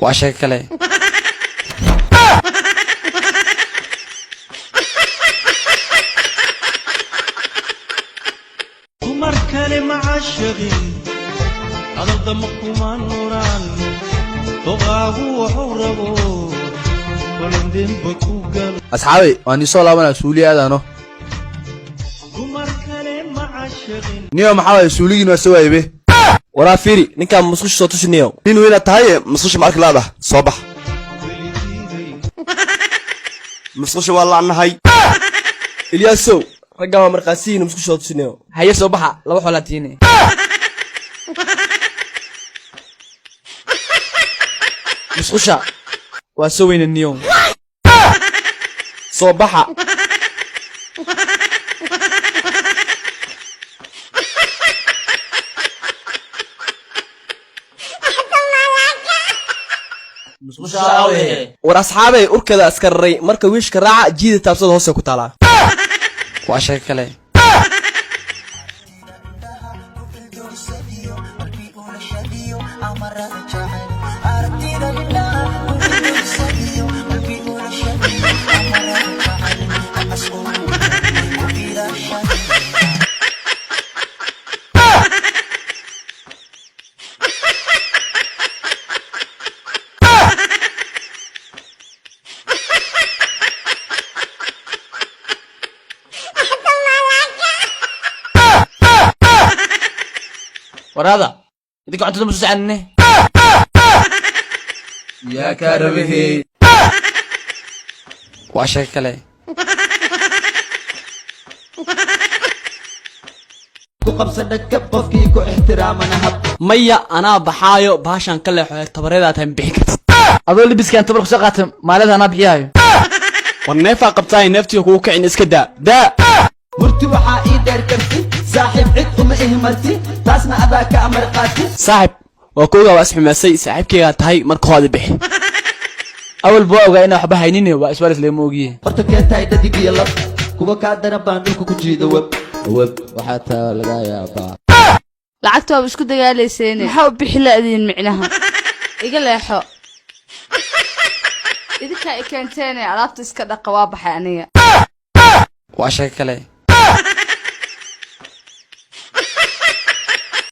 Waa sheeko kale. Dumar kale ma cashaqin, hadaldama kuma nuraan, doqaagu wuxuu rabo kolendemba ku galo. Asxaabay, waan isoo laabanaa, suuliya aadaano. Dumar kale ma cashaqin. Niyo, maxaa waaye? Suuligiin waa soo waayebe. Waraa fiiri, ninkaan musqusha soo tusiniyo. Nin weynaad tahaye, musqusha ma arki laada? Soo bax. Weligiiday. Musqusha waa laannahay. Ilyaasow, raggaan waa markhaasiyiin, musqusha soo tusiniyo. Haye, soo baxa, laba xolaa tiine. Musqusha waa soo weyna, niyow. Soo baxa. War asxaabay, urkeeda askararay marka wiishka raaca, jiida taabsada hoose ku taalaa. Waa sheeko kale. Waraada, idinka cuntada ma soo sacanine. Yaa kaa rabahey? Waa sheeko kale. Ku qabsa dhakab, qofkii ku ixtiraamana hab. Maya, anaa baxaayo, baashaan ka leexo, tabareedaa tahay, ma bixin kartid. Adoo libiskaan tabar kusoo qaata, maalida anaa bixiyaayo. War neefaa qabtaay, neeftii kugu kicin, iska daa daa. Murti waxaa ii dheer karti, saaxiib, cid uma ihmarti, taasna adaa ka amar qaati. Saaxib, waa koogaa, waa isxumaysay, saaxiibkaygaa tahay, marka hoada bixi. Awal buu ogaa inaan waxba haynin, waa iswaalis lagama ogiye. Horta kee tahay, dhadig iyo lab, kuwa kaa daran baan dhulka ku jiida, web web waxaa taa laga yaabaa. Lacagta waaba isku dagaalayseene, maxaa u bixi la'diin? Micnaha iga leexo, idinkaa i keenteene, alaabta iska dhaqa, waa baxay aniga. Waa sheeko kale.